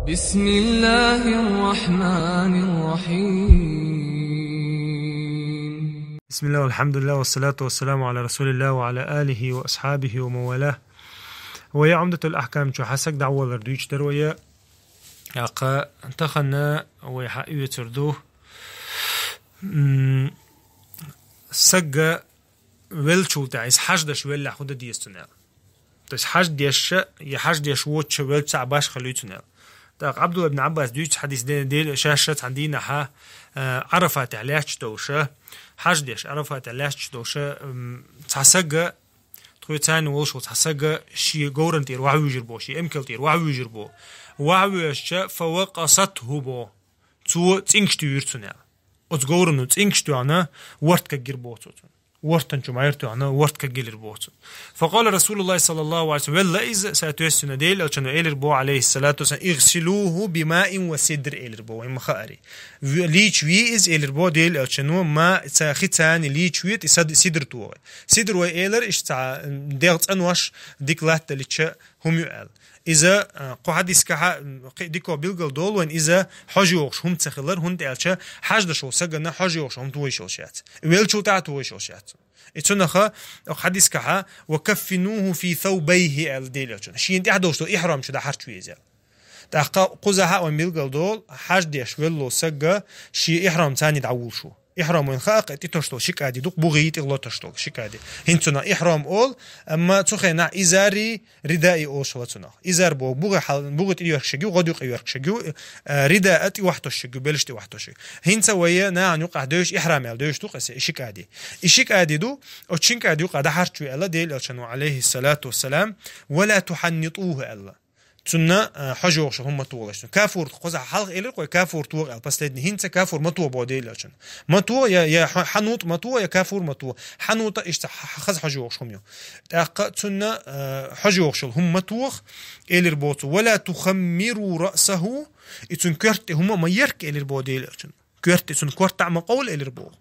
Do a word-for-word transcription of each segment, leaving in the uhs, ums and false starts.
بسم الله الرحمن الرحيم. بسم الله والحمد لله والصلاة والسلام على رسول الله وعلى آله وأصحابه ومن والاه. Вай Умдатул Ахкам чу хьа саг дӀавалар дуьйцуш дар вай. ТӀаккха тахан вай хьаоьцур ду, м, саг веллачул тӀехьа, иза хьаж деш веллехь хӀун дан деза цунна аьлла. То есть хьаж деш, я хьаж деш воцуш веллача цхьа башха хила веза цунна аьлла. ТӀаккха Ӏабдулла ибн Ӏаббаса дуьйцу хьадис де-, де-, шаьш цхьана дийнахьа, э, Ӏарафатехь лаьтташ долуша, хьаж деш Ӏарафатехь лаьтташ долуша, м, цхьа саг, тхоьца цхьана волуш волу цхьа саг шен говрана тӀера вахьа вуьйжур бу, шен эмкал тӀера вахьа вуьйжур бу. Вахьа воьжча, фа вакъасатху бу. Цо цӀингаш туьйхира цунна аьлла. Оцу говрано цӀингаш тоьхна, ворта кагйира боху цо цунна. Вортан чу майра тоьхна, ворта кагйилира боху цо. Факъала Расулуллахи саллаллаху алейхи ва саллям, велла иза, соответственно, Делан Элчано элира боху, алейхиссалату вассалам, «Игсилуху бимаин ва сидр», элира боху, вайн ма хаари. В-, лийча ве иза, элира боху Делан Элчано, ма ца хи царна лийча ве, и сад-, сидр тогӀи. Сидр вай элар, иштта цхьа, м, дегӀ цӀанош, дика латталича, хӀума ю аьлла. Иза, а, кху хьадискахьа, м, кхин дика билгал долу вайн, иза хьожа йогӀуш хӀума ца хилар, хӀунда аьлча хьаж деш волу сагана хьожа йогӀуш хӀума тойш йолуш яц. Веллачул тӀаьхьа тойш йолуш яц. И цунаха, окху хьадискахьа, «Ва каффинуху фи саубайхи», аьлла Делан Элчано. Шена тӀехь долуш долу ихьрам чу дӀахьарчве иза аьлла. ТӀаккха кхузахьа а вайн билгал долу, хьаж деш велло сагга шен ихьрам царна дӀавуллуш ву. Ихьрам вайн хаьа, кхин тӀе тосуш долу ши кӀади ду-кх, бугӀий тӀе ло тосуш долу ши кӀади. ХӀинца цунах ихьрам олу, амма цу хенахь изари, ридаи олуш хилла цунах. Изар боху бугӀи хьал-, бугӀи тӀе йоьркуш ю, гӀодаюкъе йоьркуш ю, э, рида а тӀе вахьтош ю, белаш тӀе вахьтош ю. ХӀинца вай нахана юкъахь девзаш, ихьрам аьлла девзаш ду-кх иза, и ши кӀади. И ши кӀади ду, оцу шин кӀади юкъахь дӀахьарчве аьлла Делан Элчано, алейхиссалату вассалам, «Ва ла тухьаннитуху», аьлла. Цунна, а, хьожа йогӀуш хӀума ма тохалаш. Кафур, кхузахь хьалха элира кхой, кафур тогӀа аьлла, последний. ХӀинца кафур ма тогӀа боху Делан Элчано. Ма тогӀа, я, я хьа-, хьанут ма тогӀа, я кафур ма тогӀа. Хьанута иштта х-, хаза хьожа йогӀуш хӀума ю. ТӀаккха цунна, а, хьожа йогӀуш йолу хӀума ма тоха, элира боху цо, «Ва ла тухаммиру раъсаху», и цуьнан коьрта тӀе хӀума ма ерка, элира боху Делан Элчано. Коьрта тӀе цуьнан корта а ма къовла, элира боху.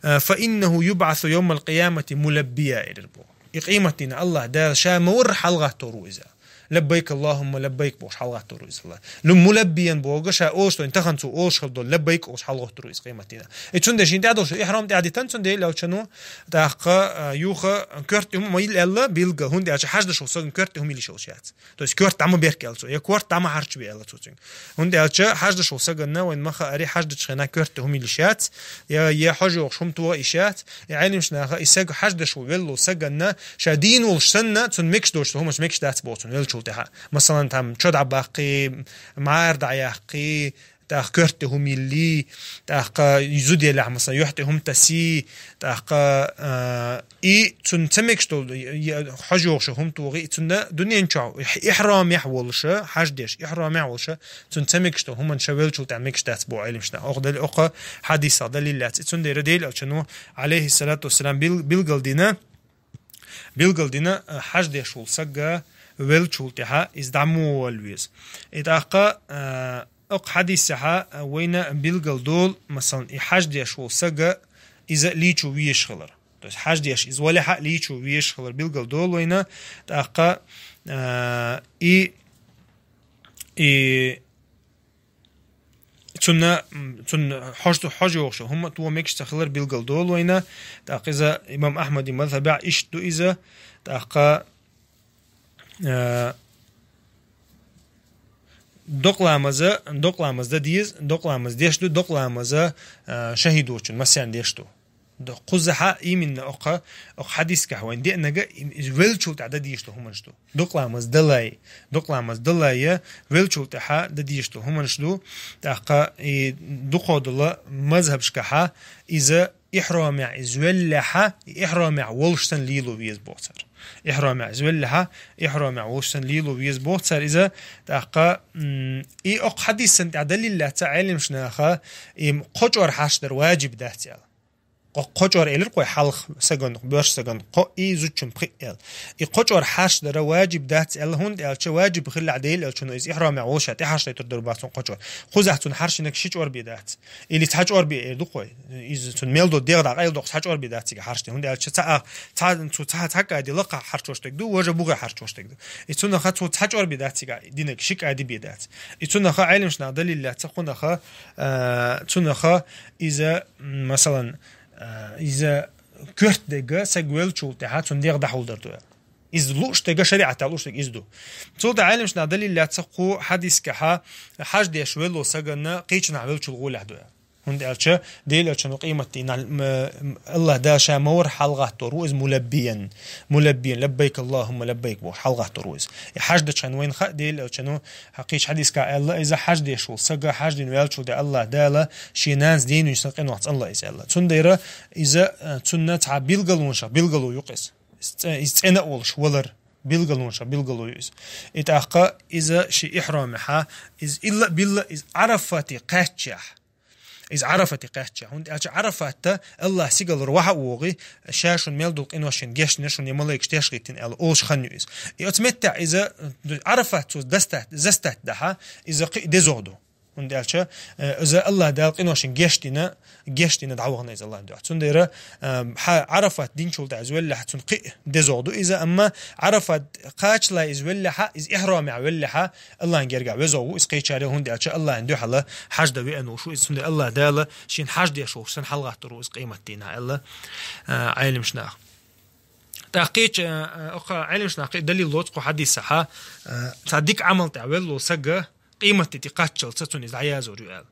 Э, «Фа иннаху юбъасу йовмал къиямати мулаббия», элира боху. И къематдийнахь Аллах Дала ша ма-варра хьалагӀаттор ву иза. «Лаббайк Аллахумма лаббайк», бохуш хьалагӀаттор ву иза Аллах. Лу мулаббиян боху, ша олуш долу, тахана цо олуш хила долу, «лаббайк» олуш хьалагӀоттур ву иза къематдийнахь. И цундела шен тӀаьхьа долуш ихьрам тӀаьхьа дитан цунна Делан Элчано, тӀаккха, э, юха коьрта тӀе хӀума ма йилла аьлла, билггал, хӀунда аьлча хьаж деш волу сагана коьрта тӀе хӀума йилла йолуш яц. То есть коьрта дӀа ма берка аьлла цо, я корта дӀа ма хьарчбе аьлла цо цуьнга. ХӀунда аьлча хьаж деш волу сагана вайн ма хаари, хьаж дечу хенахь коьрта тӀе хӀума йилла йиш яц, я, я хьожа йогӀуш хӀума тоха йиш яц. И Ӏеламнаха, и саг хьаж деш волу велло сагана, ша дийна волуш санна, цунна мегаш доцуш долу хӀуманаш мегаш дац боху цунна веллачул тӀаьхьа. Масалан, там, чо дӀабаккхий, мӀара дӀаяккхий, тӀаккха коьрта тӀе хӀума йиллий, тӀаккха зуда елахь, масалан, юьхь тӀе хӀума тасий, тӀаккха, а, и цунна ца мегаш долу, я, я хьожа йогӀуш хӀума тохий, и цунна дуьнен чохь, ихь-, ихьрамехь волуша, хьаж деш, ихьрамехь волуша, цунна ца мегаш долу хӀуманаш веллачул тӀаьхьа мегаш дац боху Ӏеламнаха. Окху дал-, окху хьадисах далил лаьцна. И цундела Делан Элчано, алейхиссалату вассалам, бил-, билгал дина, билгал дина, а, хьаж деш волу сагга веллачул тӀаьхьа иза дӀа ма вала веза. И тӀаккха, а, окху хьадисехьа, а, вайна билгал долу, масалан, и хьаж деш волу сагга иза лийчо везаш хилар. То есть хьаж деш иза валехьа а лийчо везаш хилар билгал долу вайна, тӀаккха, а, и, и цунна, м, цунна хьожа, хьожа йогӀуш хӀума тоха мегаш ца хилар билгал долу вайна. ТӀаккха иза имам Ахьмадан мазхабехь иштта ду иза. ТӀаккха, а, докъа ламаза, докъа ламаз дан деза, докъа ламаз деш ду, докъа ламаза, а, шахӀидочун, масех деш ду. Д-, кхузахьа именно окху, окху хьадисехь вайн деанарг, и-, иза веллачул тӀаьхьа дан дезаш долу хӀуманаш ду. Докъа ламаз далай, докъа ламаз далай, веллачул тӀаьхьа дан дезаш долу хӀуманаш ду. ТӀаккха и дукхах долу мазхабашкахьа иза ихьрамехь иза веллехьа, и ихьрамехь волуш санна лело веза боху цара. Ихьрамехь иза веллехьа, ихьрамехь волуш санна лело веза боху цара иза. ТӀаккха, м, и окху хьадисан тӀехь далил лаьцна Ӏеламнаха, и кхо чкъор хьарчдар ваджиб дац аьлла. Кхо-, кхо чӀор элира кхой хьалха саган, боьрша саган, кхо и зудчун пхиъ аьлла. И кхо чӀор хьарчдар важиб дац аьлла, хӀунда аьлча важиб хилалехь Делан элчано из ихьрамехь волуш тӀехьарчадайтур дара бац цун кхо чӀор. Кхузахь цунна хьарчийнарг ши чӀор бе дац. Или цхьа чӀор бе эр ду кхой. Иза цунна мел долу дегӀ дӀакъайла доккху цхьа чӀор бе дац цига хьарчдина. ХӀунда аьлча цхьа, цхьа, цу цхьа, цхьа кӀайде лакха хьарчош дерг ду, важа бугӀа хьарчош дерг ду. И цунах цу цхьа чӀор бе дац цига динарг, ши кӀайде бе дац. И цунах Ӏелимаш наха далил лаьцна кхунах, а, цунах иза, м, масалан, а, иза коьрта дерг саг веллачул тӀаьхьа цунна дегӀ дӀахьулдар ду аьлла. Иза лууш дерг, шариӀатехь лууш дерг иза ду. Цул тӀаьхьа Ӏелимаш наха далил лаьцна кху хьадисехь хьаж деш веллачу сагана кхечанхьа веллачул гӀолехь ду аьлла. ХӀунда аьлча Делан элчано къематдийнахь, м, м, АллахӀ Дала ша ма варра хьалагӀаттор ву иза мулаббиян. Мулаббиян, лаббайк Аллахумма лаббайк бохуш хьалагӀаттор ву иза. И хьаж дечу хенахь вайна хаьа Делан элчано, хьа-, кхечу хьадисехь аьлла, иза хьаж деш волу сага хьаж дина ваьллачул тӀаьхьа АллахӀ Дала шен нанас дийна вуьйсанна къинойх цӀанло иза аьлла. Цундела иза, э, цунна цхьа билгалонех билгало ю-кх иза. Иза цӀе-, иза цӀена а волуш валар билгалонех билгало ю иза. И тӀаккха иза шен ихьрамехь, иза илла а билла, иза Ӏарафате кхаьччехь. Иза Ӏарафате кхаьччехь. ХӀунда аьлча Ӏарафат АллахӀ сигалара вахьа а вогӀий, ша шуна мел долу къинош шена гечдина, шуна и малайкаш теш хӀиттина аьлла, олуш хан ю иза. И оцу меттехь иза, Ӏарафат цо дастат-, застат дахьа, иза кхин а дезагӀа ду. ХӀунда аьлча, э, иза АллахӀ Дала къиношна гечдина, гечдина дӀавахана иза АллахӀна дуьхьа. Цундела, э, хьа-, Ӏарафат динчул тӀаьхьа иза веллехь, цунна кхин а дезагӀа ду иза, амма Ӏарафат кхачале иза веллехь, иза ихьрамехь веллехь, АллахӀна герга везагӀа ву, иза кхечарел, хӀунда аьлча АллахӀна дуьхьал хьаж дан веана волуш ву иза, цундела АллахӀ Дала шена хьаж деш волчу санна хьалагӀаттор ву иза къематдийнахь аьлла, э, Ӏелимаш наха. ТӀаккха кхечу, э, э, окха Ӏелимаш наха кхин а далил лоцу кху хьадисехь, э, цхьа дика Ӏамал тӀехь веллачу сага къематде тӀе кхаччалца цунна иза дӀаязор ю аьлла.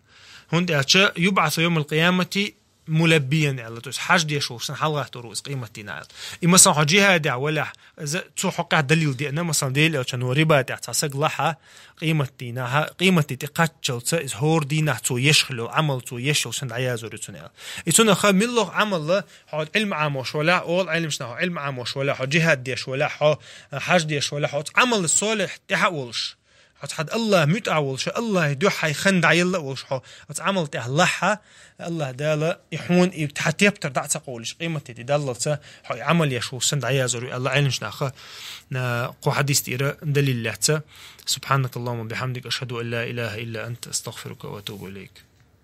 ХӀунда аьлча, юбӀасу йовмал къиямати мулаббиян аьлла, то есть хьаж деш волуш санна хьалагӀаттор ву иза къематдийнахь аьлла. И, масалан, хьо жихӀаде валахь, иза цу хьокъехь далил деана, масалан, Делан элчано рибат тӀехь цхьа саг лахь, къематдийнахь, къематде тӀе кхаччалца иза хӀора дийнахь цо еш хилла йолу Ӏамал цо еш йолуш санна дӀаязор ю цунна аьлла. И цунах милла а Ӏамал, хьо Ӏилма Ӏамош валахь, олу Ӏелимаш наха, хьо Ӏилма Ӏамош валахь, хьо жихӀад деш валахь, хьо, э, хьаж деш валахь, хьо оцу Ӏамал солихь тӀехь а волуш, хьо цхьа АллахӀ муьтӀахь волуш, АллахӀ дуьхьа хьайн хан дӀаелла а волуш, хьо оцу Ӏамал тӀехь лахь, АллахӀ Дала и хьуна и хьан тептар дӀа а ца къовлуш, къематде тӀе даллалца хьо и Ӏамал еш волуш санна дӀаязор ю аьлла Ӏелимаш наха, э, кху хьадис тӀера далил лаьцна. سبحانك اللهم وبحمدك، أشهد أن لا إله إلا أنت، أستغفرك وأتوب إليك.